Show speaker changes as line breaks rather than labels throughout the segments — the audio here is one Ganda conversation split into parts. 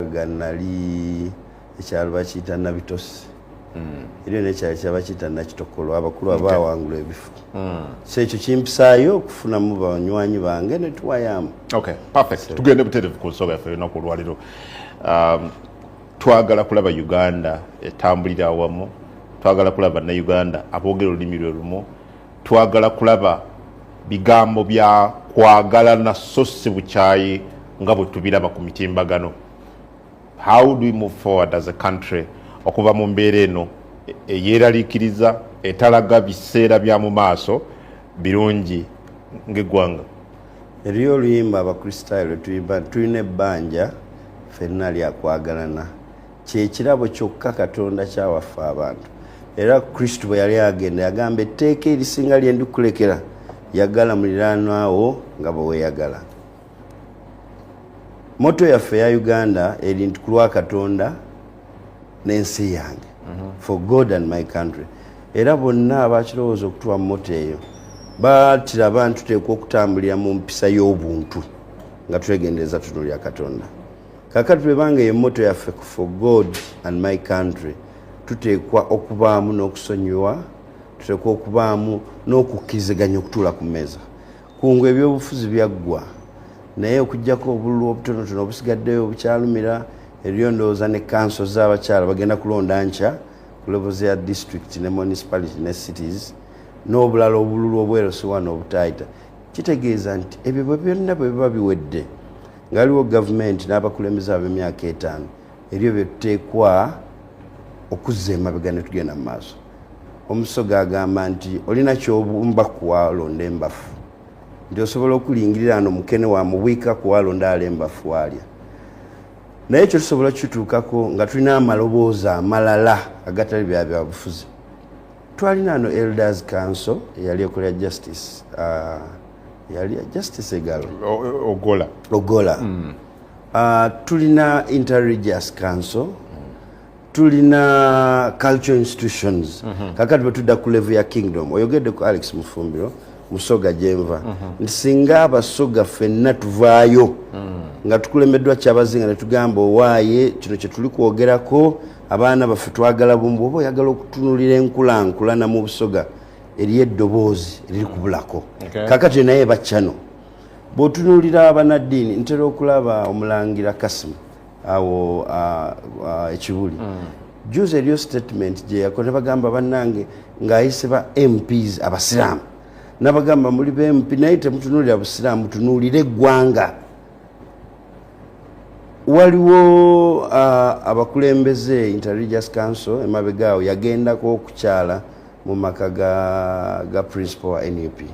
Nali ekyalo bakiyita Nabitosi. Eriyo nekyalo kyabakiyita Nakitokolo, abakulu abawangula ebifo. So ekyo kimpisaayo okufunamu banywanyi bange netuwayamu.
Okay, perfect. Tugende butereevu ku nsonga yaffe olunaku olwaliro. Twagala kulaba Uganda etambulira awamu, twagala kulaba Bannayuganda aboogera olulimi lwe lumu, twagala kulaba bigambo bya kwagalana so si bukyayi nga bwe tubiraba ku mitimbagano. How do we move forward as a country okuva mu mbeera eno eyeeraliikiriza, etalaga biseera bya mu maaso birungi ng'eggwanga?
Eriyo oluyimba Abakristaayo lwe tuyimba nti tulina ebbanja ffenna lyakwagalana, kyekirabo kyokka Katonda kyawaffe abantu. Era Kristo bwe yali agenda yagamba, "Etteeka erisinga lye ndikulekera, yagala muliraanwawo nga bwe weeyagala." Motto yaffe eya Uganda eri nti ku lwa Katonda n'ensi yange, for God and my country. Era bonna abakirowooza okutuwa motto eyo batiraba nti tuteekwa okutambulira mu mpisa y'obuntu nga twegendereza, tutunulira Katonda. Kakati bwebanga eyo motto yaffe, for God and my country, tuteekwa okubaamu n'okusonyiwa, tuteekwa okubaamu n'okukkiriziganya okutuula ku mmeeza. Kungu ebyobufuzi byaggwa, naye okugjako obululu obutonotono obusigaddeyo obukyalumira, eriyo ndowooza ne kanso z'abakyala bagenda kulonda nkya ku levels ya district ne municipality ne cities, n'obulala obululu obwerosi wano obutaayita. Kitegeeza nti ebyo bwe byonna bwe biba biwedde nga waliwo gavumenti n'abakulembeze ab'emyaka 5, eriyo bye tuteekwa okuzza emabega ne tugenda mu maaso. Omusoga agamba nti olina kyobumba kuwalonda embafu, nti osobola okulingirira no mukene wa mubwika kuwalonda ala embafu waalya. Naye ekyo tusobola kukituukako nga tulina amaloboozi amalala agatali bya byabufuzi. Twalina ano Elders Council eyali ekolera Justice, yali Justice Egalo.
Ogola.
Ogola. Tulina Interreligious Council, tulina cultural institutions. Kakati bwe tudda ku level ya kingdom, oyogedde ku Alex Mufumbiro, Musoga gyenva, nti singa Abasoga ffenna tuvaayo nga tukulembeddwa Kyabazinga ne tugamba, "Owaaye, kino kye tuli kwogerako, abaana baffe twagala bumu," oba oyagala okutunulira enkulankulana mu Busoga, eriyo eddoboozi eriri kubulako. Kakati naye baccano bw'otunuulira abanaddiini, ntera okulaba omulangira Kasimu awo ekibuli juzi, eriyo statement gye yakola nebagamba, "Bannange," ng'ayise ba MPs Abasiraamu, nabagamba, "Muli ba MP, naye temutunuulira Busiraamu, tunuulire eggwanga." Waliwo abakulembeze, Interreligious Council emabega awo yagendako okukyala mu maka ga principal wa NUP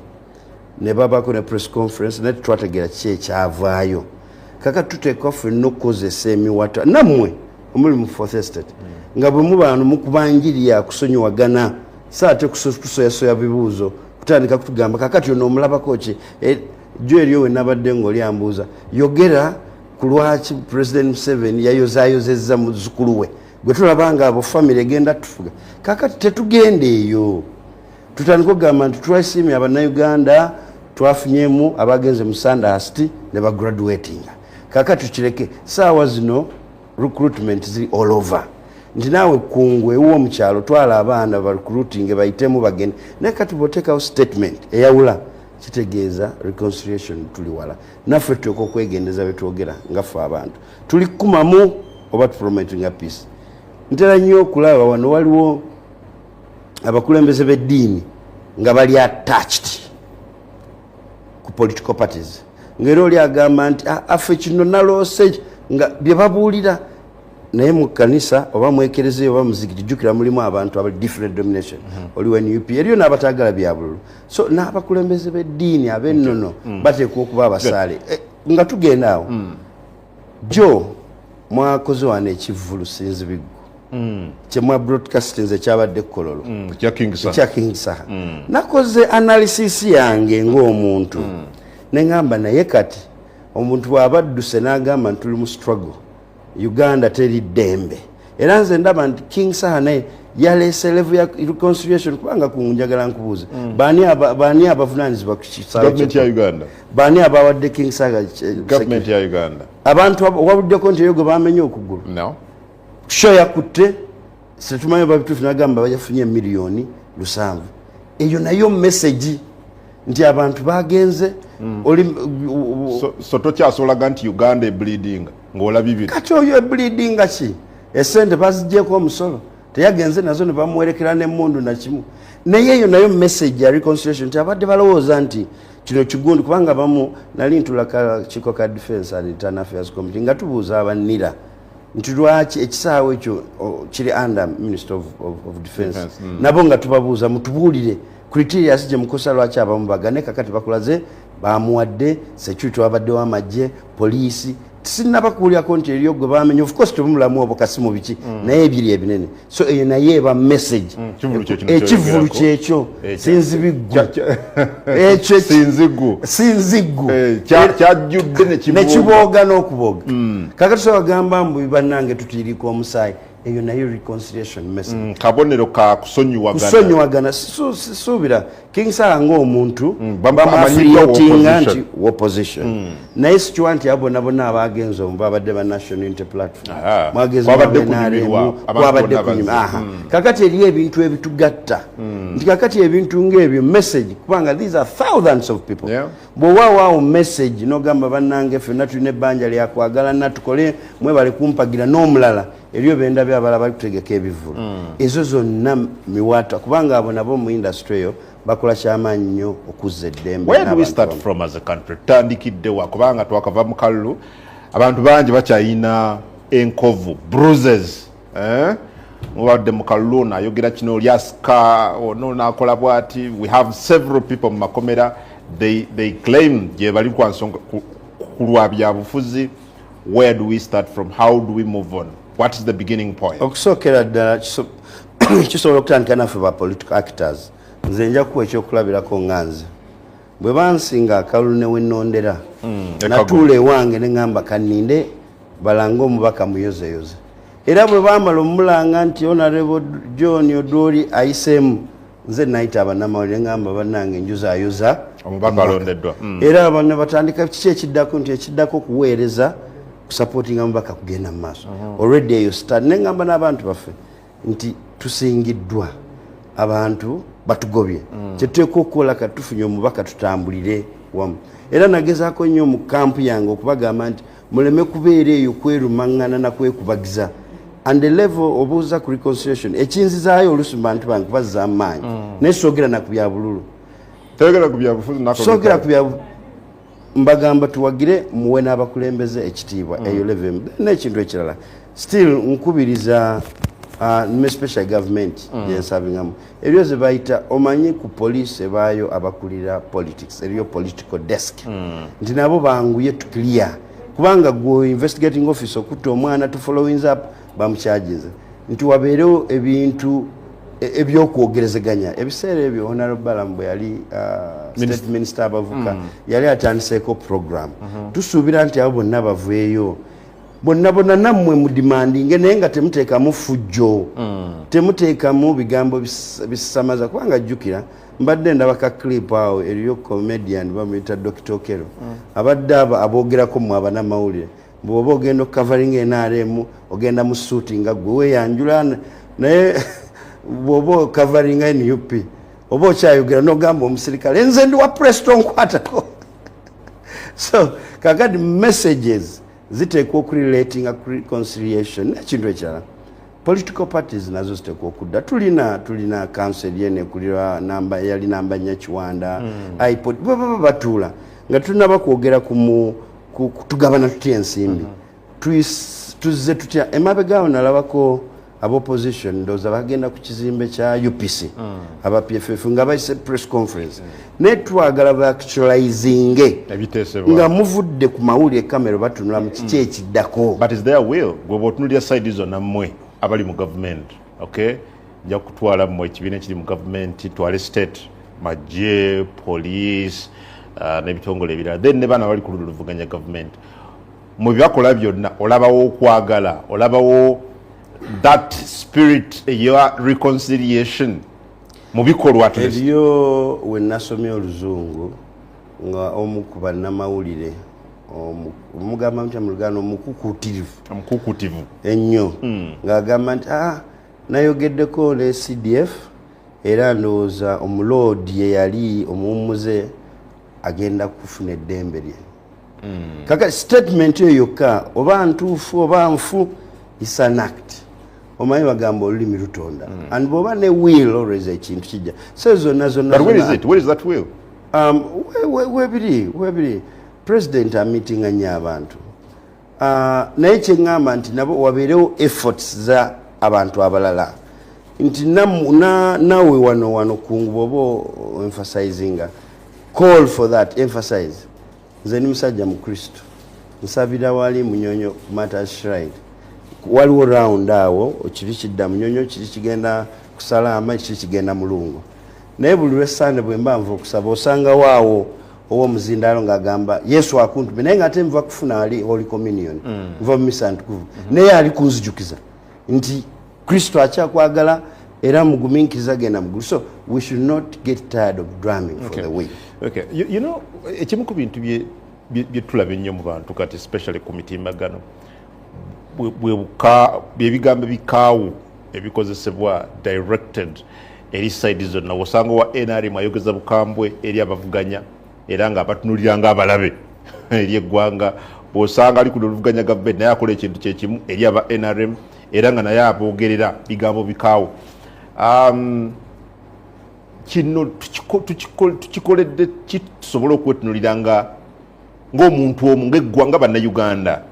ne babako ne press conference, naye tetwategeera kiki ekyavaayo. Kaka tuteekwa ffenna okukozesa emiwata nammwe omuli mu Fourth Estate, nga bwe muba wano mukuba njiri ya kusonyiwagana, so ate kusoyasoya bibuuzo, kutandika kutugamba, "Kakati ono omulabako ki?" Jo eriyo we nabadde ng'oli ambuuza, "Yogera ku lwaki President Museveni yayozaayozezza muzzukulu we gwe tulaba nga abo famire egenda tufuga." Kakati tetugenda eyo, tutandika okugamba nti twasiimye Abannayuganda, twafunyemu abagenze mu Sandhurst ne bagraduatinga. Kakati tukireke, saawa zino recruitment ziri all over, nti naawe kungu ewuwo omukyalo twala abaana barecruiting bayitemu bagende. Naye kati bwoteekawo statement eyawula, kitegeeza reconciliation tuli wala. Naffe tuteeka okwegendeza betwogera nga ffe abantu tuli kukumamu oba tupromotinga peace. Ntera nnyo okulaba wano waliwo abakulembeze b'eddiini nga bali attached ku political parties, ngaera oli agamba nti, "Ah, affe kino naloose," nga bye babuulira. Naye mu kanisa oba mwekerezeyo oba muzikiti, jjukira mulimu abantu abali different denomination. Oli wa NUP, eriyo n'abatagala bya bululu. So n'abakulembeze b'eddiini ab'ennono bateekwa okuba abasaale. Nga tugenda awo, jo mwakoze wano ekivvulu Sinzibiggu kyemwa broadcasting ekyabadde Kololo.
Kya King Saha.
Ekya King Saha. Nakoze analysis yange ng'omuntu, neŋŋamba, naye kati omuntu bw'aba adduse n'agamba nti tuli mu struggle, Uganda teri ddembe, era nze ndaba nti King Saha naye Yaleese level ya reconciliation, kubanga ku njagala nkubuuze, baani abavunanyizibwa ku kisaawe?
Gavumenti ya Uganda.
Baani abawadde King Saha?
Gavumenti ya Uganda.
Abantu wabuddeko nti eyo gwe bamenye okugulu?
No.
Sho yakutte, setumanyi oba bituufu, nagamba yafunye 700,000,000. Eyo nayo message nti abantu bagenze oli.
So tokyasobolaga nti Uganda ebleeding ng'olabye bino?
Kati oyo ebleedinga ki? Esente bazigyeko omusolo, teyagenze nazo ne bamuwerekera n'emmundu nakimu. Naye eyo nayo message ya reconciliation, nti abadde balowooza nti kino kigundi, kubanga bamu nali ntula kakiiko ka Defense and Internal Affairs Committee nga tubuuza abannira nti lwaki ekisaawe ekyo kiri under Minister of Defense.
Defense.
Nabo nga tubabuuza, mutubuulire criteria gye mukosa, lwaki abamu bagane. Kakati bakulaze bamuwadde security, wabaddewo amagye, poliisi. Sinaba kuwulyako nti eriyo gwe bamenya. Of course tebumulamu obwo kasi mu biki, naye ebiri ebinene. So eyo naye eba message.
Kivulu kyekino.
Ekivulu
kyoyogerako.
Kyekyo.
Ekyo.
Sinzibiggu ekyo.
Sinzigu.
Sinziggu.
Kyajjudde nekibooga.
Nekibooga n'okubooga. Kakati sobola gamba mbu bannange tutiirika omusaayi. Eyo nayo reconciliation message.
Kabonero ka kusonyiwagana.
Kusonyiwagana. Sisuubira King Saha ng'omuntu
amanyiddwa
bamuaffiliatinga
opposition.
nti opposition, naye sikiwa nti abo bonna bonna abagenze omu babadde ba National Unity Platform. Mwagezi
Kwabadde
mwa NRM,
kunyumirwa, abantu
kwabadde
bonna
kunyuma.
bazze.
Aha. Kakati eriyo ebintu ebitugatta, nti kakati ebintu ng'ebyo message, kubanga these are thousands of people. Bw'owaawaawo message n'ogamba bannange ffenna tulina ebbanja lyakwagalana, tukole, mwebale kumpagira n'omulala, eriyo bendabye abalala bali kutegeka ebivvulu. Ezo zonna miwaatwa, kubanga abo nabo mu industry eyo bakola kyamaanyi nnyo okuzza eddembe
Where do we
n'abantu
start
bamu.
from as a country? Tutandikidde wa? Kubanga twakava mu kalulu, abantu bangi bakyayina enkovu, bruises, eh? Mubadde mu kalulu, ono ayogera kino, oli asika ono nakola bwati. We have several people mu makomera, they claim gye bali kwa nsonga ku lwa byabufuzi. Where do we start from? How do we move on? What is the beginning point?
Okusookera ddala kisobola okutandika naffe ba political actors. Nze nja kuwa ekyokulabirako nga nze bwe bansinga akalulu ne wennondera, natuula ewange ne ŋŋamba kaninde balange omubaka muyozeyoze. Era bwe bamala omulanga nti Honorable John Odwori ayiseemu, nze nayita abannamawulire, ŋŋamba bannange njuzaayuza
omubaka alondeddwa.
Era bano batandika kiki ekiddako, nti ekiddako kuweereza kusupportinga mubaka kugenda mu maaso. Already eyo start. Neŋŋamba n'abantu baffe nti tusingiddwa, abantu batugobye, kyetuteekwa okukola kati tufunye omubaka tutambulire wamu. Era nagezaako nnyo mu kampu yange okubagamba nti muleme kubeera eyo kwerumaŋŋana nakwekubagiza. And the level obuuza ku reconciliation, ekinzizaayo oluusi mu bantu bange kubazza amaanyi, naye soogera na ku bya bululu.
Toyogera ku byabufuzi nako?
Soogera ku bya, mbagamba tuwagire, muwe n'abakulembeze ekitiibwa. Eyo level emu. N'ekintu ekirala, still nkubiriza special government gyensabingamu, eriyo ze bayita, omanyi ku police ebaayo abakulira politics, eriyo political desk, nti nabo banguye to clear, kubanga gwe investigating officer okutta omwana to following up bamucharginze, nti wabeerewo ebintu ebyokwogerezeganya. Ebiseera ebyo Honorable Balaam bwe yali state minister abavuka, yali atandiseeko program. Tusuubira nti abo bonna baveeyo bonna bonna, nammwe mudemandinge, naye nga temuteekamu fujjo, temuteekamu bigambo bisamaza. Kubanga jjukira mbadde ndaba ka clip awo, eriyo comedian bamuyita Dr Okero, abadde abo aboogerako mmwe abanamawulire, bw'oba ogenda okucoveringa NRM ogenda mu suuti nga gwe weeyanjula, naye bw'oba ocoveringa NUP oba okyayogera n'ogamba omusirikale nze ndi wa press tonkwatako. So kakati messages ziteekwa okurelatinga ku reconciliation. N'ekintu ekirala, political parties nazo ziteekwa okudda. Tulina council yene ekulirwa namba yali namba 4 Kiwanda, IPOD, bwe baba batuula nga tunaba kwogera ku tugabana tutya ensimbi, tuzze tutya emabega awo. Nalabako abopposition ndowooza bagenda ku kizimbe kya UPC, aba PFF nga bayise press conference, naye twagala baactualizinge
ebiteesebwa
nga muvudde ku mawulire, kamera batunula mu kiki ekiddako.
But is there will? Gwe bw'otunulira side zonna, mmwe abali mu government, okay, nja kutwala mmwe ekibiina ekiri mu gavumenti, twale state, magye, police, n'ebitongole ebirala, then ne baana bali ku ludda oluvuganya gavumenti, mu byebakola byonna olabawo okwagala, olabawo That spirit eya reconciliation mu bikolwa.
Eriyo we nasomye oluzungu nga omu ku bannamawulire, omugamba mutya mu Luganda, omukukuutirivu?
Omukukuutivu.
Ennyo, ng'agamba nti, "Ah, nayogeddeko ne CDF, era ndowooza omuloodi ye yali omuwummuze agenda kufuna eddembe lye." Kaka statement eyo yokka, oba ntuufu oba nfu, is an act. Omanyi bagamba olulimi lutonda, and bw'oba ne will, always ekintu kijja. So zonna zonna
But where is it? Where is that will?
Webiri president ameetinga nnyo abantu. Naye kyeŋŋamba nti nabo wabeerewo efforts za abantu abalala, nti nawe wano kungu bwoba emphasizinga, call for that, emphasize. Nze ni musajja mu Kristo, nsabira wali Munyonyo Martyrs Shrine. Waliwo round awo, kiri kidda Munyonyo, kiri kigenda Kusalaama, kiri kigenda Mulungu. Naye buli lwesande bwe mba nva okusaba, osangawo awo ow'omuzindaalo ng'agamba, "Yesu akuntume," naye nga ate nva kufuna ali Holy Communion, nva mu misa ntukuvu, naye ali kunzijukiza nti Kristo akyakwagala era mugumiikiriza, genda mugulu. So we should not get tired of drumming for the way.
Okay. Ekimu ku bintu bye tulaba ennyo mu bantu kati, especially ku mitimbagano, bye bigambo bikaawu ebikozesebwa directed eri side zonna. Osanga wa NRM ayogeza bukambwe eri abavuganya, era nga abatunulira nga abalabe eri eggwanga. Bw'osanga ali ku oluvuganya gavumenti, naye akola ekintu kyekimu eri aba NRM, era nga naye aboogerera bigambo bikaawu. Kino tukikoledde ki tusobole okwetunulira nga ng'omuntu omu, ng'eggwanga Bannayuganda?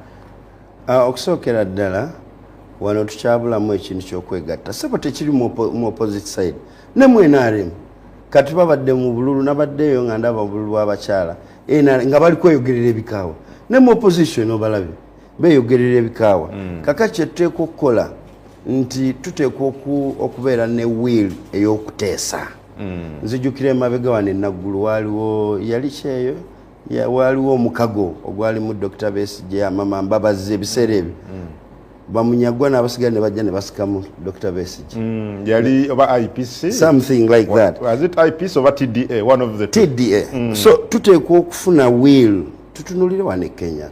Okusookera ddala, wano tukyabulamu ekintu kyokwegatta, sebo. Tekiri mu opposite side ne mu NRM. Kati babadde mu bululu, nabaddeeyo nga ndaba obululu bw'abakyala NRM nga bali kweyogerera ebikaawa, ne mu opposition obalabye beeyogerera ebikaawa. Kaka kyetuteekwa okukola nti tuteekwa okubeera ne will ey'okuteesa. Nzijukira emabega wano enaggulu waaliwo, yali kyeyo, waaliwo omukago ogwalimu Dr Besigye, Amama Mbabazi. Ebiseera ebyo bamunyagwa n'abasigala ne bajja ne basikamu Dr Besigye.
Yali oba IPC?
Something like that.
Was it IPC oba TDA? One of the two.
TDA. So tuteekwa okufuna will. Tutunulire wano e Kenya,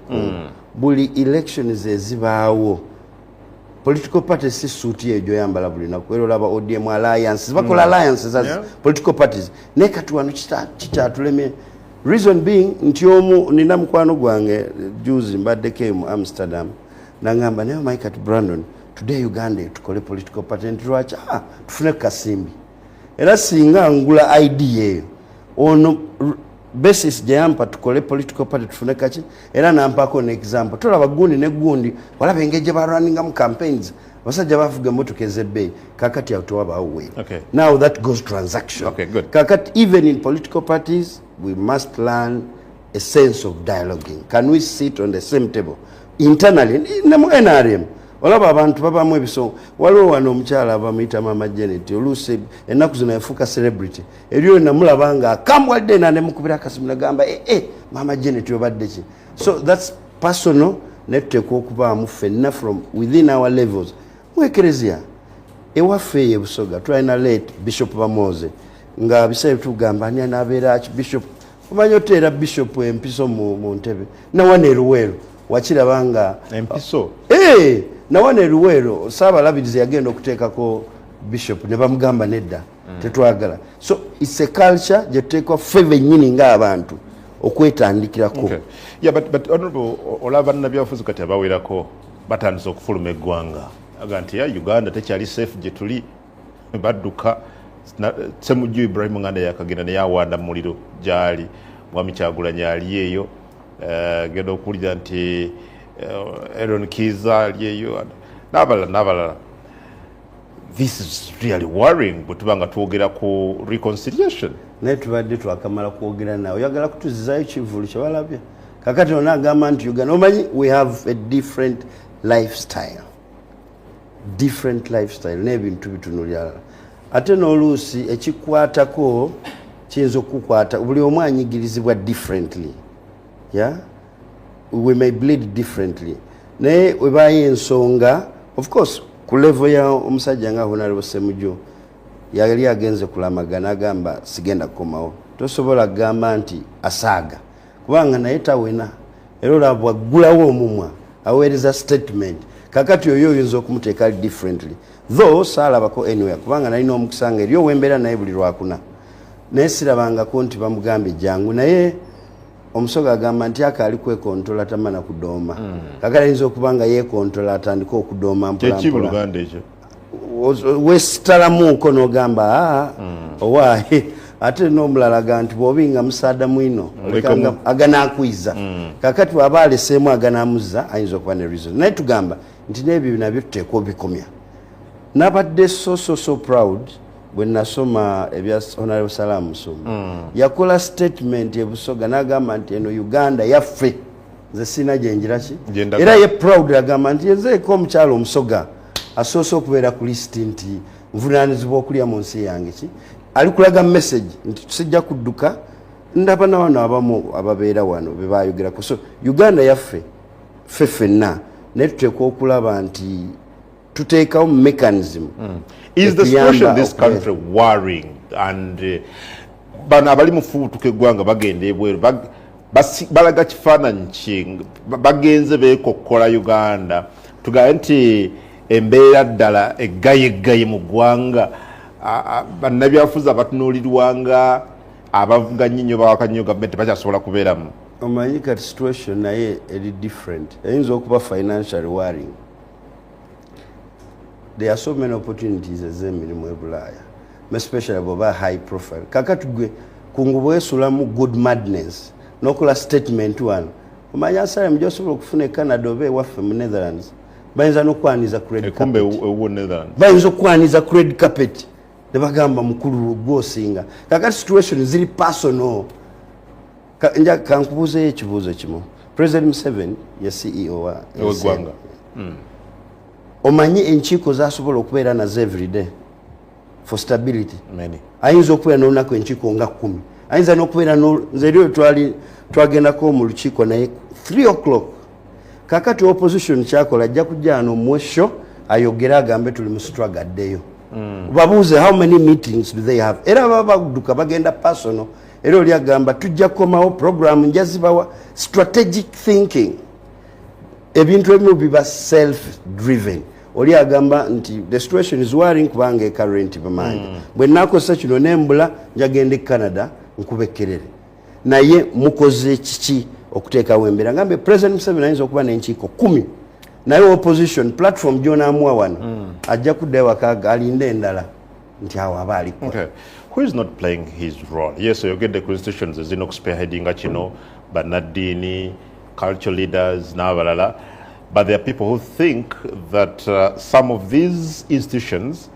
buli elections ezibaawo, political parties si suuti eyo gyoyambala buli lunaku. Era olaba ODM alliance, bakola alliances as political parties. Naye kati wano kikyatulemye, reason being nti omu, nina mukwano gwange, juzi mbaddeko eyo mu Amsterdam, nagamba, "Naye omanyi kati Brandon, today Uganda tukole political party." Nti, "Lwaki?" "Ah, tufune kasimbi." Era singa ngula idea eyo, ono basis gye yampa, tukole political party tufune kaki. Era nampako ne example, tolaba gundi ne gundi, walaba engeri gye barunningamu campaigns, abasajja bavuga emotoka ez'ebbeeyi. Kakati awo tewabaawo way. Now that goes transaction.
Okay, good.
Kakati even in political parties we must learn a sense of dialoguing. Can we sit on the same table internally? Ne mu NRM olaba abantu babamu ebisongo. Waliwo wano omukyala bamuyita Mama Janet, oluusi ennaku zino yafuuka celebrity. Eriyo namulaba nga akambwadde, na nemukubira akasimu, nagamba, "Eh, eh, Mama Janet, obadde ki?" So that's personal, naye tuteekwa okubaamu ffenna from within our levels. Mu ekereziya ewaffe eyo ebusoga twalina late Bishop Bamoze, nga biseera tugamba ani anaabeera archbishop. Omanyi oteera bishop empiso mu ntebe. Nawana eruweero wakiraba nga
Empiso?
Eh, nawana eruweero saabalabirizi yagenda okuteekako bishop, ne bamugamba, "Nedda, tetwagala." So it's a culture gye tuteekwa ffe bennyini ng'abantu okwetandikirako.
Okay. Yeah, but honorable, olaba bannabyabufuzi kati abawerako batandise okufuluma eggwanga, aga nti ya Uganda tekyali safe gye tuli, badduka. Semujju Ibrahim Nganda yakagenda, naye awanda mu muliro gyali. Mwami Kyagulanyi ali eyo. Genda okuwulira nti Eron Kiiza ali eyo, n'abalala n'abalala. This is really worrying bwe tuba nga twogera ku reconciliation.
Naye tubadde twakamala kwogera naawe, oyagala kutuzizayo kivulu kyebalabye. Kakati ona agamba nti Uganda, omanyi we have a different lifestyle, different lifestyle n'ebintu bitunulirala. Ate n'oluusi ekikwatako kiyinza okukukwata, buli omu anyigirizibwa differently. Yeah, we may bleed differently, naye webaayo ensonga, of course Ku level ya omusajja nga Honorable Ssemujju, yali agenze kulamaga n'agamba, "Sigenda kukomawo." Tosobola kugamba nti asaaga, kubanga naye tawena. Era olaba bwaggulawo omumwa aweereza statement. Kakati oyo oyinza okumuteeka differently, though saalabako anywhere, kubanga nalina omukisa nga eri owembeera naye buli Lwakuna, naye sirabangako nti bamugambye jangu. Naye Omusoga agamba nti akaali kwekontola tamana kudooma. Kakati ayinza okuba nga yeekontola, atandike okudooma.
Kyeki mu
mpolampola.
Luganda ekyo?
Wesitalamuuko n'ogamba, "Aa, owaaye." Ate n'omulala aga nti bw'obinga musaada mwino, olekanga aganakwiza. Kakati bw'aba aleseemu aganamuzza, ayinza okuba ne reason. Naye tugamba nti n'ebyo nabyo tuteekwa obikomya. Nabadde so so so proud bwe nasoma ebya Honorable Salam Musumba. Yakola statement ebusoga n'agamba nti eno Uganda yaffe, nze sirina gyenjira ki.
Gyendaga.
Era ye proud agamba nti nzeeko omukyalo Omusoga asoose okubeera ku lisiti, nti nvunanizibwa okulya mu nsi yange. Ki ali kulaga message nti sijja kudduka. Ndaba na wano abamu ababeera wano bebayogerako. So Uganda yaffe ffe ffenna, naye tuteekwa okulaba nti tuteekawo mechanism
Is the situation in this
etuyamba.
country worrying? And bano abali mu fubutuka eggwanga bagenda ebweru, balaga kifaananyi ki? Bagenze beekokkola Uganda. Tugambe nti embeera ddala eggayeggaye mu ggwanga, bannabyafuzi abatunuulirwanga abavuga nnyo, bawaka nnyo gavumenti, bakyasobola kubeeramu?
Omanyi kati situation naye eri different. Eyinza okuba financial worrying. There are so many opportunities ez'emirimu e Bulaaya, especially bwoba high profile. Kakati gwe kungu bwesulamu good madness nokola statement wano, omanyi asylum gyosobola okufuna e Canada oba ewaffe mu Netherlands, bayinza n'okwaniza ku red
Ekumbe
carpet.
Ewuwo Netherlands.
Bayinza okukwaniza ku red carpet ne bagamba, "Mukulu, gwosinga." Kakati situation ziri personal. Kankubuuzeyo ekibuuzo kimu. President Museveni ye CEO wa
Ow'eggwanga.
Omanyi enkiiko zasobola okubeera nazo everyday for stability?
Many.
Ayinza okubeera n'olunaku enkiiko nga 10. Ayinza n'okubeera nze eri twali twagendako mu lukiiko naye 3 o'clock. Kakati opposition kyakola, ajja kujja wano omwesho ayogere, agambe tuli mu struggle, addeyo. Babuuze how many meetings do they have. Era baba badduka bagenda personal. Era oli agamba, "Tujja kukomawo, program njazibawa." Strategic thinking, ebintu ebimu biba self driven. Oli agamba nti the situation is worrying kubanga eka rent bamanja, bwe nakozesa kino nembula, njagenda e Canada nkuba ekkerere. Naye mukoze kiki okuteekawo embeera? Ngambe President Museveni ayinza okuba n'enkiiko 10, naye opposition platform gyonaamuwa wano, ajja kuddayo waka alinde endala nti awo aba aliko.
Okay. Who is not playing his role? Yes, oyogedde ku institutions ezirina okuspearheadinga kino, bannaddiini, cultural leaders n'abalala, but there are people who think that some of these institutions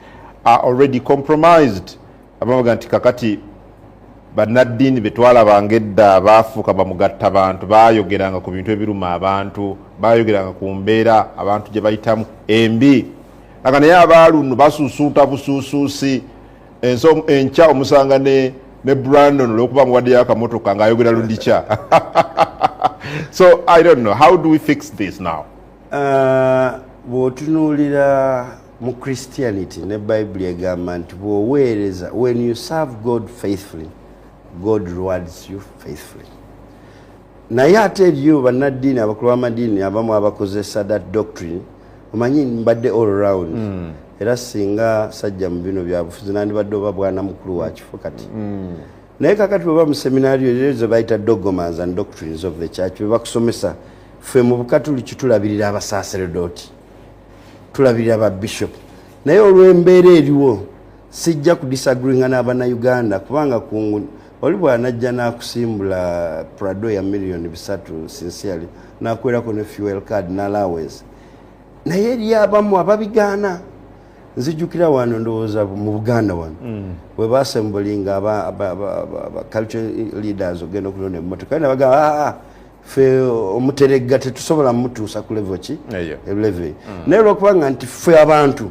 are already compromised. Abamuga nti kakati bannaddiini be twalabanga edda baafuuka bamugatta bantu, baayogeranga ku bintu ebiruma abantu, baayogeranga ku mbeera abantu gye bayitamu embi, aga naye abaaluno basuusuuta busuusuusi. Enkya omusanga ne Brandon, olwokuba muwaddeyo akamotoka ng'ayogera lundikya. So I don't know, how do we fix this now?
Bw'otunuulira mu Christianity ne Bayibuli egamba nti bw'oweereza, when you serve God faithfully, God rewards you faithfully. Naye ate eriyo bannaddiini, abakulu b'amadiini abamu abakozesa that doctrine. Omanyi mbadde all round, era singa sajja mu bino byabufuzi nandibadde oba bwana mukulu wa kifo kati. Naye kakati bweba mu seminario ezo ze bayita dogmas and doctrines of the church, bwe bakusomesa, ffe mu Bukatuliki tulabirira abasaseredoti, tulabirira ba bishop. Naye olw'embeera eriwo sijja kudisagreeinga n'Abannayuganda, kubanga kungu oli bw'anajja n'akusimbula Prado ya miliyoni 300, sincerely, n'akwerako ne fuel card n'allowance. Naye eri abamu ababigaana. Nzijukira wano, ndowooza mu Buganda wano, bwe basembulinga aba culture leaders ogenda okulonda emmotoka, nabagamba, "Ah, ah, ffe omuteregga tetusobola mutuusa ku level ki
Eyo.
level." Naye olwokubanga nti ffe abantu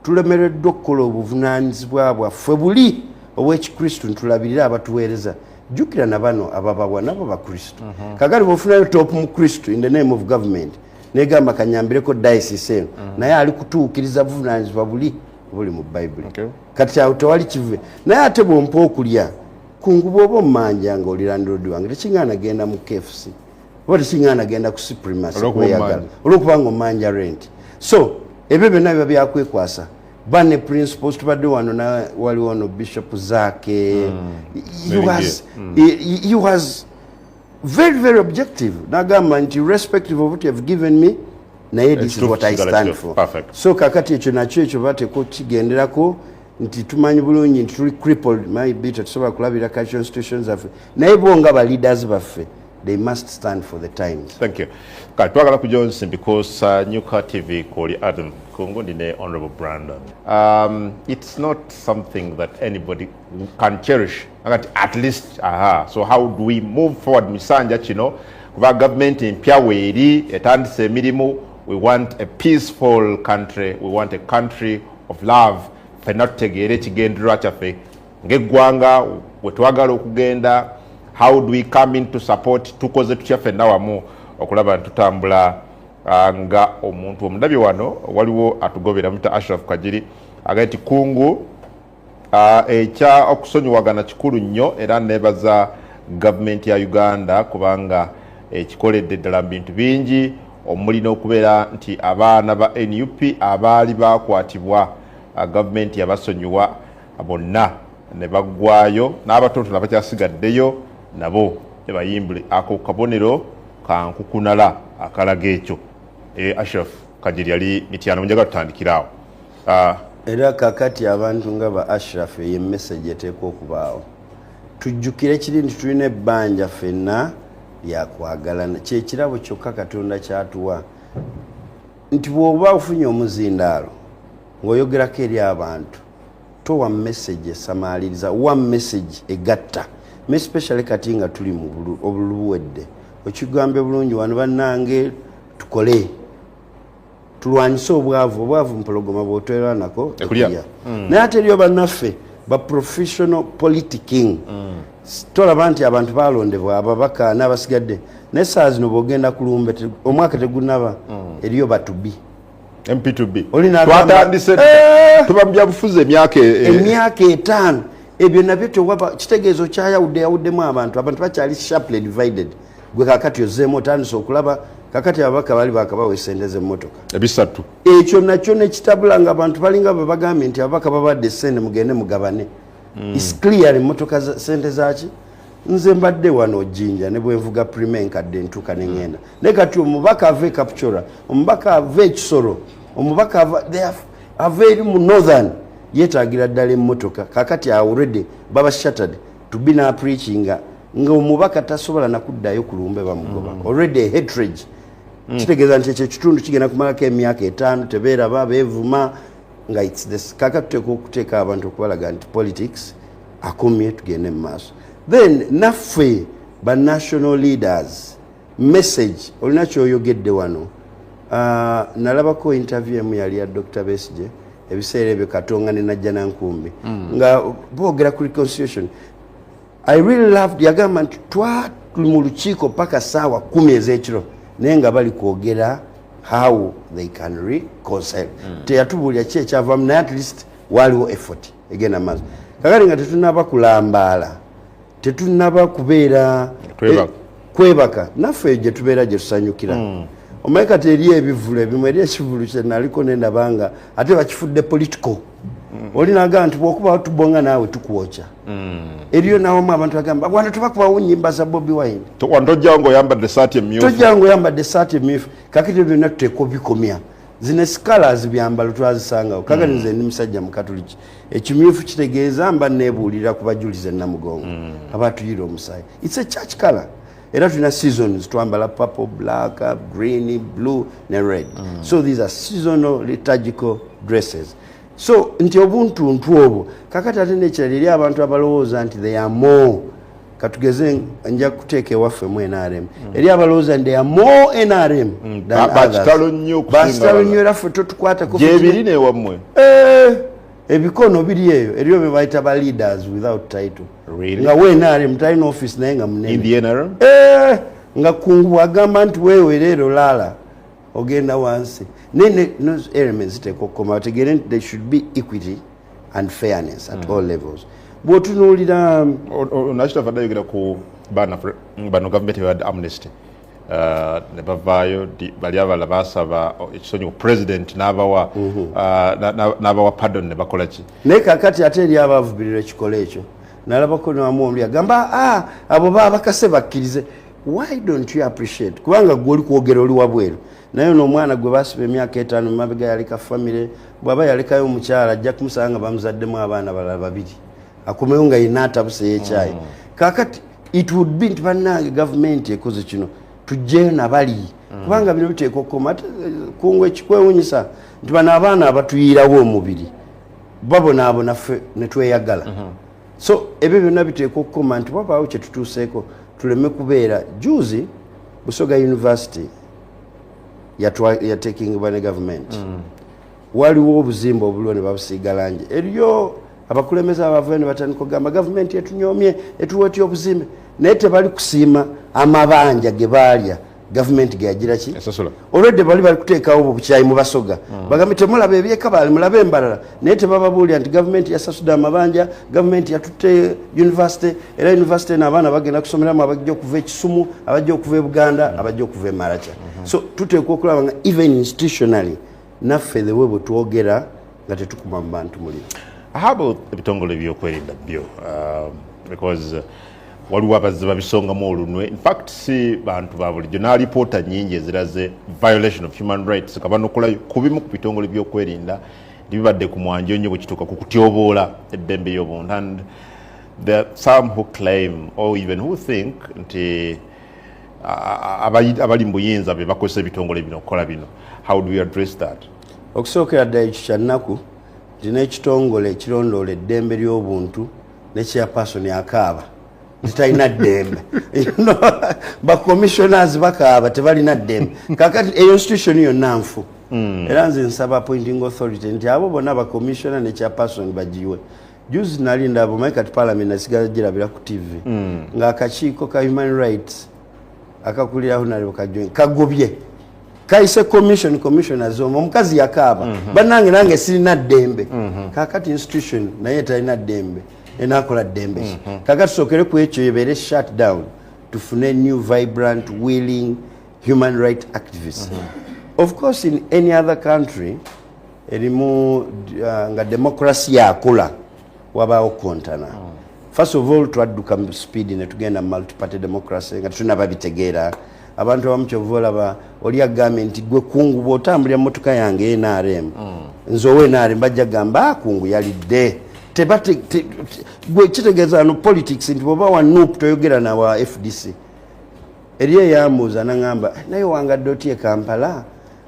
tulemereddwa okukola obuvunaanyizibwa bwaffe buli obwekikristu, ntulabirire abatuweereza. Jjukira na bano ababawa nabo Bakristu. Kakati bwofunayo top mu Kristu in the name of government. Negamba kanyambireko diocese eno. Naye ali kutuukiriza buvunaanyizibwa buli buli mu Bayibuli. Kati awo tewali kive. Naye ate bwompa okulya kungu, bwoba omumanja nga oli landlord wange, tekiŋŋaana genda mu KFC oba tekiŋŋaana genda ku Supremacy
Olw'okuba
kweyagala
omumanja.
Olwokuba nga omanja rent. So ebyo byonna biba byakwekwasa ba ne principles. Tubadde wano na waliwo no Bishop Zake. He was very, very objective, nagamba nti irrespective of what you have given me, naye this is what I stand for.
Perfect.
So kakati ekyo nakyo ekyo bateeka okukigenderako nti tumanyi bulungi nti tuli crippled, maybe tetusobola kulabira cultural institutions zaffe, naye bo nga ba leaders baffe, they must stand for the times.
Thank you. Kale twagala ku Johnson because Nyuka TV kwoli Adam Kungu, ndi ne Honorable Brandon. It's not something that anybody can cherish. Akati at least aha. So how do we move forward mu kisanja kino, kuba gavumenti mpya weeri etandise emirimu? We want a peaceful country. We want a country of love. Ffenna tutegeere ekigendererwa kyaffe ng'eggwanga, we twagala okugenda. How do we come in to support? Tukoze tutya ffenna wamu okulaba nti tutambula nga omuntu omundabye? Wano waliwo atugobera muta Ashraf Kajiri, agambye nti Kungu, ekya okusonyiwagana kikulu nnyo, era nebaza gavumenti ya Uganda kubanga ekikoledde ddala mu bintu bingi, omuli n'okubeera nti abaana ba NUP abaali bakwatibwa, gavumenti yabasonyiwa bonna ne baggwayo, n'abatonotono abakyasigaddeyo nabo tebayimbule. Ako kabonero kankukunala akalaga ekyo. Ashraf Kajiri yali Mityana. Munjaga tutandikiraawo.
Era kakati abantu nga ba Ashraf, eyo emessage eteekwa okubaawo. Tujjukire kiri nti tulina ebbanja ffenna lyakwagalana. Kyekirabo kyokka Katonda kyatuwa, nti bw'oba ofunye omuzindaalo ng'oyogerako eri abantu, towa message esamaaliriza, wa message egatta, especially kati nga tuli mu obululu buwedde. Okigambye bulungi wano, bannange, tukole tulwanyise obwavu. Obwavu mpologoma, bwotwerwanako
Ekulya.
ekulya. Naye ate eriyo bannaffe ba professional politicking. Tolaba nti abantu balondebwa, ababaka n'abasigadde, naye saa zino bwogenda kulumbe, omwaka tegunaba, eriyo batubi.
MP2B.
Oli n'agamba,
Twatandise tuba mu byabufuzi emyaka
emyaka 5. Ebyo nabyo tewaba kitegeeza okyayawudde yawuddemu abantu. Abantu bakyali sharply divided. Gwe kakati ozeemu otandise okulaba kakati ababaka bali bakabawa esente z'emmotoka
300.
Ekyo nakyo nekitabula nga abantu balinga bwe bagambye nti ababaka babadde esente, mugende mugabane. It's clear emmotoka sente zaki. Nze mbadde wano Jinja, ne bwenvuga Prima enkadde ntuuka neŋŋenda, naye kati omubaka ava e Kapchorwa, omubaka ava ekisoro, omubaka ava eri mu northern, yeetaagira ddala emmotoka. Kakati already baba shattered to be napreachinga nga omubaka tasobola nakuddayo ku lumbe, bamugoba already. Hatred kitegeeza nti ekyo ekitundu kigenda kumalako emyaka 5 tebeeraba, beevuma nga it's this. Kaka tuteeka okuteeka abantu okubalaga nti politics akomye, tugende mu maaso. Then naffe ba national leaders, message olina kyoyogedde wano. Nalabako interview emu yali ya Dr Besigye ebiseera ebyo, Katonga ne Najja Nankumbi, nga boogera ku reconciliation. I really loved, yagamba nti twali mu lukiiko paka saawa 10 ez'ekiro, naye nga bali kwogera how they can reconcile. Teyatubuulira ki ekyavamu, naye at least waaliwo effort egenda maaso. Kakati nga tetunaba kulambaala, tetunaba kubeera
Kwebaka.
Kwebaka, naffe gye tubeera gye tusanyukira. Omanyi kati eri ebivulu ebimu, eri ekivulu kyenaliko nendabanga ate bakifudde political. Oli nagamba nti bwokuba tubonga naawe tukwokya. Eriyo nawamu abantu bagamba wano tebakubawo nyimba za Bobi Wine.
Wano tojjawo ng'oyambadde saati emyufu.
Tojja nga oyambadde saati emyufu. Kakati ebyo byonna tuteeka obikomya. Zino scholars byambalo twazisangawo. Kakati nze ndi musajja mukatuliki, ekimyufu kitegeeza mba nebuulira ku bajulizi enamugongo abatuyira omusaayi. It's a church color. Era tulina seasons, twambala purple, black, green, blue ne red. So these are seasonal liturgical dresses. So nti obuntuntu obwo. Kakati ate nekirala, eri abantu abalowooza nti they are more, katugeze nja kuteeka ewaffe mu NRM, eri abalowooza nti they are more NRM than others.
Bakitalo nnyo okusinga
Bakitalo
abalala.
nnyo, era ffe totukwatako.
Gyebiri newammwe.
Ebikono biri eyo, eriyo bye bayita ba leaders without title.
Really?
Nga we NRM talina office, naye nga
In
munene.
the NRM.
Nga Kungu bwagamba nti weewe leero laala. Ogenda wansi, naye those elements ziteekwa okukoma, bategeere nti there should be equity and fairness at all levels. Bw'otunuulira
Nakitava ayogera ku baana bano, gavumenti ebawadde amnesty, ne bavaayo. Bali abalala basaba ekisonyiwo, president n'abawa n'abawa pardon, ne bakola ki?
Naye kakati ate eri abavubirira ekikola ekyo, nalabako namu omuli agamba, "Ah, abo babakase bakkirize." Why don't you appreciate? Kubanga gwe oli kwogera oli wabweru, naye ono omwana gwe basiba emyaka 5 mumabega yaleka famire. Bw'aba yalekayo omukyala, ajja kumusanga nga bamuzaddemu abaana balala babiri, akomewo nga yina atabuse yekyayi. Kakati it would be nti bannange, gavumenti ekoze kino, tugjeyo nabali, kubanga bino biteekwa okukoma. Ate kungu ekikwewunyisa nti bano abaana abatuyirawo omubiri babonaabona, ffe ne tweyagala. So ebyo byonna biteekwa okukoma, nti wabaawo kyetutuuseeko, tuleme kubeera. Juzi Busoga University yatekingibwa ne gavumenti. Waliwo obuzimba obuliwo ne babusiiga langi. Eriyo abakulembeze abavayo ne batandika okugamba gavumenti etunyomye, etuwa etya obuzimbe, naye tebali kusiima amabanja ge baalya gavumenti ge yagira ki?
Esasula.
Olwedde bali kuteekawo obukyayi mu Basoga, bagambe temulaba ebyekabaali, mulabe embalala, naye tebababuulira nti gavumenti yasasudde amabanja, gavumenti yatutte university, era university eno abaana bagenda kusomeramu abajja okuva e Kisumu, abajja okuva e Buganda, abajja okuva e Maracha. So tuteekwa okulaba nga even institutionally naffe the way bwe twogera nga tetukuma mu bantu muliro.
How about ebitongole ebyokwerinda byo? Because waliwo abazze babisongamu olunwe. In fact, si bantu ba bulijjo, n'alipoota nyingi eziraze violation of human rights nga banokolayo ku bimu ku bitongole byokwerinda tibibadde ku mwanjo nnyo bwe kituuka ku kutyoboola eddembe y'obuntu, and there are some who claim or even who think nti abali mu buyinza be bakozesa ebitongole bino okukola bino. How do we address that?
Okusookera ddala, ekyo kyannaku nti n'ekitongole ekirondoola eddembe ly'obuntu ne chairperson akaaba nti talina ddembe. Bacommissioners bakaaba tebalina ddembe. Kakati eyo institution yonna nfu. Era nze nsaba appointing authority nti abo bonna bacommissioner ne chairperson bagiwe. Juzi nali ndaba, omanyi kati parliament nasigala girabira ku TV, ng'akakiiko ka human rights akakulira Honorable Kajweng kagobye, kayise commission, commissioners omwo omukazi yakaaba, "Bannange, nange sirina ddembe." Kakati institution naye talina ddembe, enakola ddembe ki? Kakati tusookere ku ekyo, ebeere shut down, tufune new vibrant, willing human right activists. Of course, in any other country erimu nga democracy yakula, wabaawo kontana. First of all, twadduka mu speed ne tugenda mu multiparty democracy nga tetunaba bitegeera. Abantu abamu kyova olaba oli agambye nti gwe Kungu bw'otambulira mu motoka yange NRM, nze owa NRM, bajja gamba, "Ah, Kungu yalidde." Gwe kitegeeza no politics nti bw'oba wa NUP toyogera na wa FDC. Eri eyambuuza naŋŋamba, "Naye wangadde otya e Kampala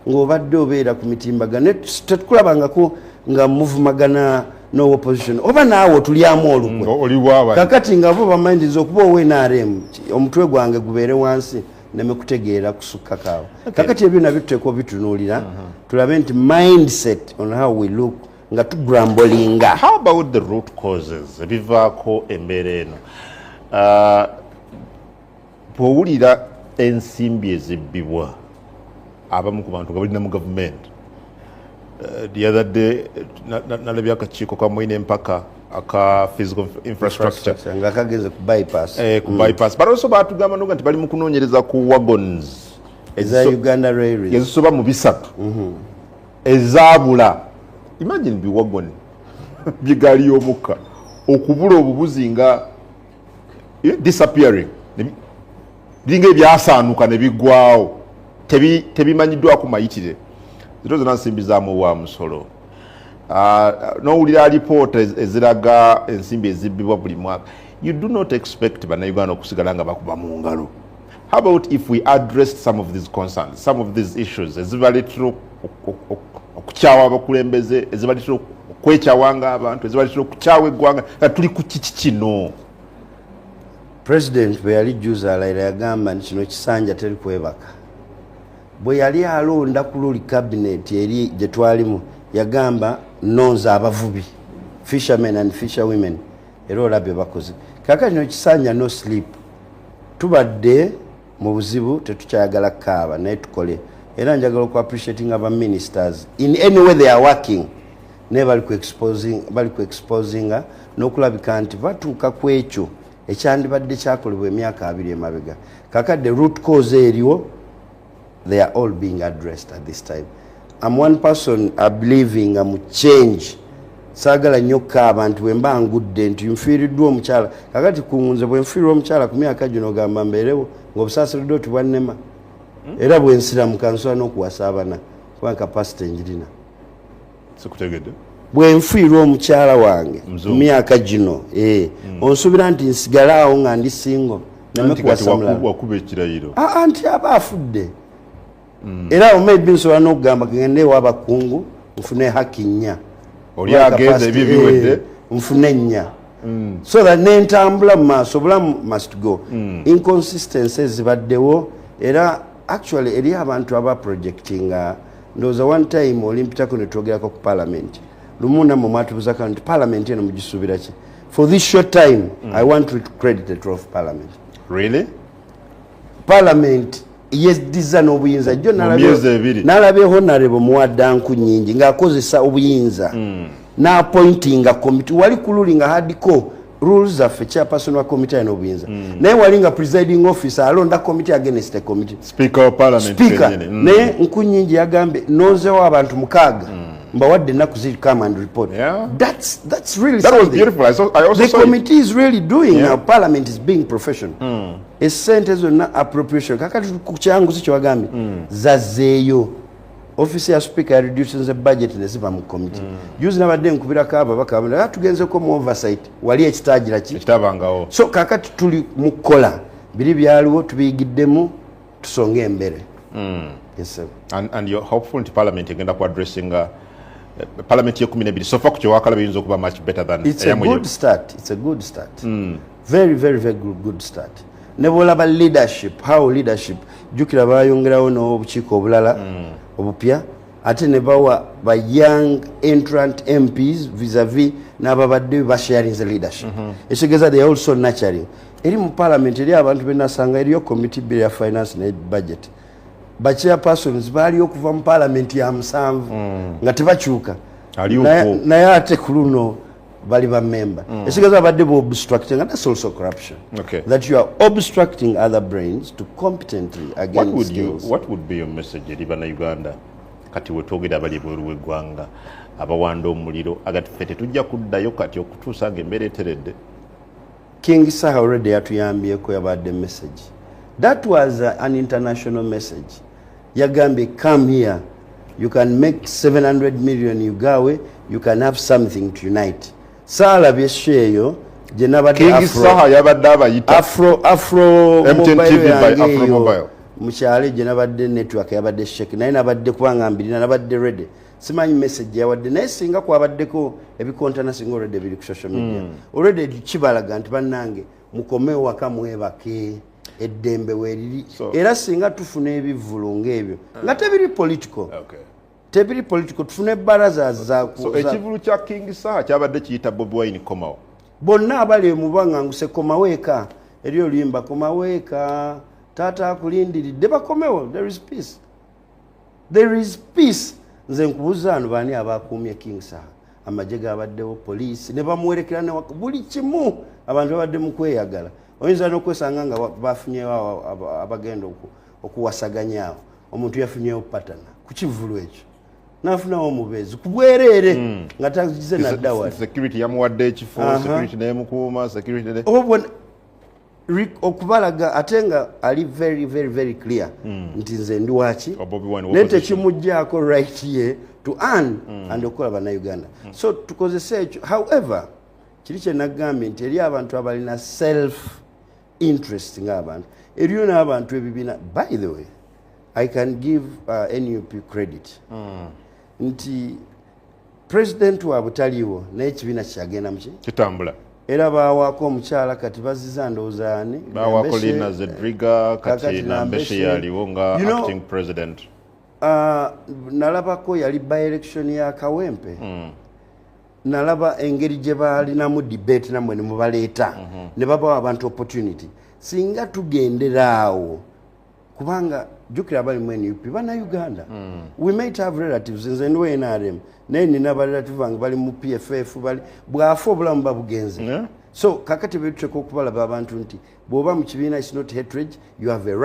ng'obadde obeera ku mitimbagano, tetukulabangako nga muvumagana n'opposition, oba naawe otulyamu olukwe?"
Oli waaba.
Kakati nga bo bamanyiza okuba owa NRM, omutwe gwange gubeere wansi neme kutegeera kusukkakaawo. Kakati ebyo nabyo tuteekwa obitunuulira, tulabe nti mindset on how we look nga tugrambolinga.
How about the root causes ebivaako embeera eno? Bw'owulira ensimbi ezibbibwa abamu ku bantu nga balina mu gavumenti, the other day nalabye akakiiko ka Mwine Mpaka aka physical infrastructure
nga kagenze ku bypass.
Ku bypass, but also batugamba noga nti bali mu kunoonyereza ku wagons
eza Uganda Railways
ezisoba mu 300 ezaabula. Imagine biwagoni byegaali y'omukka okubula obubuzi nga disappearing, biringa ebyasaanuka ne biggwawo, tebimanyiddwako mayitire. Zino zonna nsimbi zamuwa musolo. N'owulira alipoota eziraga ensimbi ezibbibwa buli mwaka. You do not expect Bannayuganda okusigala nga bakuba mu ngalo. How about if we addressed some of these concerns, some of these issues ezibaleetera okukyawa abakulembeze, ezibaleetera okwekyawanga abantu, ezibaleetera okukyawa eggwanga, nga tuli ku kiki kino?
President bwe yali juzi alayira, yagamba nti kino kisanja teri kwebaka. Bwe yali alonda ku luli cabinet eri gye twalimu, yagamba nonza abavubi, fishermen and fisher women, era olabye bakoze. Kaka kino kisanja no sleep. Tubadde mu buzibu, tetukyayagala kaaba, naye tukole. Era njagala oku appreciating aba ministers in any way they are working, naye bali ku exposinga n'okulabika nti batuuka ku ekyo ekyandibadde kyakolebwa emyaka 20 emabega. Kakadde root cause eriwo, they are all being addressed at this time. I'm one person believing mu change. Saagala nnyo kaaba nti bwe mba ngudde nti nfiiriddwa omukyala. Kakati kunze bwe nfiirwa omukyala ku myaka gino, ogamba mbeerewo ng'obusaaseredooti bwannema, era bwe nsiramuka nsobola n'okuwasa abana kuba capacity njirina.
Sikutegedde.
Bwe nfiirwa omukyala wange mu
Mzungu.
myaka gino, onsuubira nti nsigale awo nga ndi single neme
Anti kati
kuwasa mulala?
Wakuba ekirayiro.
Ah, ah, nti aba afudde, era awo maybe nsobola n'okugamba kagende ewa abakungu nfune haki nnya.
Oli agenze, ebyo biwedde.
Nfune nnya so that nentambula mu maaso. Obulamu must go. Inconsistencies zibaddewo, era actually eri abantu aba projectinga. Ndowooza one time olimpitako netwogerako ku parliament lumu, nammwe mwatubuzako nti parliament eno mugisuubira ki? For this short time, I want to credit the role of parliament.
Really?
Parliament yeddiza n'obuyinza jjo.
Mu myezi 2.
Nalabye honorable muwaddanku nyingi ng'akozesa obuyinza n'appointinga committee. Wali ku luli nga hardcore rules zaffe, chairperson wa committee alina obuyinza, naye wali nga presiding officer alonda committee against a committee.
Speaker of parliament
Speaker.
kennyini.
Naye Nkunyingi yagambye nonzewo abantu mukaaga, mbawadde ennaku ziri, come and report. That's really
That was
something.
beautiful. I also
The
saw it.
committee is really doing. Now parliament is being professional. Esente zonna appropriation, kakati ku kyanguzi kyewagambye, zazzeeyo. Office ya speaker ya reducing the budget ne ziva mu committee. Juzi nabadde nkubirako ababaka, "Ah, tugenzeko mu oversight wali ekitagira ki?"
Ekitabangawo.
So kakati tuli mu kukola biri byaliwo, tubiyigiddemu, tusonge embere. Yes, sir.
And you're hopeful nti parliament egenda ku addressinga, parliament ye 12 so far ku kyewakala biyinza okuba much better than
It's a
eyamwe
good start. It's a good start, very, very, very good start. Ne bwolaba leadership, how leadership, jjukira bayongerawo n'obukiiko obulala obupya, ate ne bawa ba young entrant MPs vis-a-vis n'ababadde basharinze leadership. Ekitegeeza they are also nurturing. Eri mu parliament eri abantu benasanga, eriyo committee bill ya finance ne budget, ba chairpersons baali okuva mu parliament ya 7 nga tebakyuka.
Ali okwo.
Naye ate ku luno bali bamemba. Ekitegeeza babadde boobstructing, and that's also corruption, that you are obstructing other brains to competently
What
again
would you,
skills.
what would be your message eri bannayuganda kati wetwogera abali ebweru w'eggwanga abawanda omuliro agati ffe tetujja kuddayo kati okutuusa nga embeera eteredde?
King Saha already yatuyambyeko, yabadde message. That was an international message. Yagambye, "Come here, you can make 700 million ugawe, you can have something to unite." Saalabye show eyo gye nabadde.
King
Afro,
Saha yabadde abayita.
Afro
MTN
Mobile
TV by
yange
Afro
eyo
Mobile.
Mukyalo gye nabadde network yabadde shake, naye nabadde kubanga mbirina, nabadde ready. Simanyi message yawadde, naye singa kwabaddeko ebikontana, singa already biri ku social media already kibalaga nti bannange mukomewo waka mwebake, eddembe weeriri. Era singa tufuna ebivvulu ng'ebyo nga tebiri political, tebiri political, tufune ebbaraza za
So ekivulu kya King Saha kyabadde kiyita Bobi Wine komawo.
Bonna abali mubanganguse, komawo eka. Eri oluyimba, "Komawo eka, taata akulindiridde," bakomewo. There is peace, there is peace. Nze nkubuuza, ano baani abakuumye King Saha? Amagye gabaddewo, poliisi ne bamuwerekera buli kimu. Abantu babadde mu kweyagala, oyinza n'okwesanga nga bafunyewo abagenda okuwasaganya awo. Omuntu yafunyewo patana ku kivulu ekyo, nafunawo omubeezi ku bwereere nga tagize nadda wali.
Security yamuwadde ekifo, security nemukuuma, security
Oba okubalaga ate nga ali very, very, very clear nti nze ndi waki.
Wa Bobi Wine,
Naye
opposition.
Tekimugjaako right ye to earn and okukola bannayuganda. So tukozese ekyo. However, kiri kyenagambye nti eri abantu abalina self interest ng'abantu, eriyo n'abantu ebibiina. By the way, I can give NUP credit nti president waabwe taliiwo, naye ekibiina kyagenda muki?
Kitambula.
Era bawaako omukyala kati baziza, ndowooza ani?
Bawaako
Nambeshe.
Lina Zedriga kati.
Kakati
Nambeshe
Nambeshe.
Yaliwo nga acting president.
Nalabako yali by election ya Kawempe, nalaba engeri gye balinamu debate nammwe ne mubaleeta ne babawa abantu opportunity. Singa tugendera awo. Kubanga jjukira, abali mu NUP Bannayuganda. We might have relatives. Nze ndi wa NRM, naye nina barelative bange bali mu PFF. Bali bwafa, obulamu babugenze. So kakati betuteeka okubalaba abantu nti bw'oba mu kibiina, is not hatred, you have a right.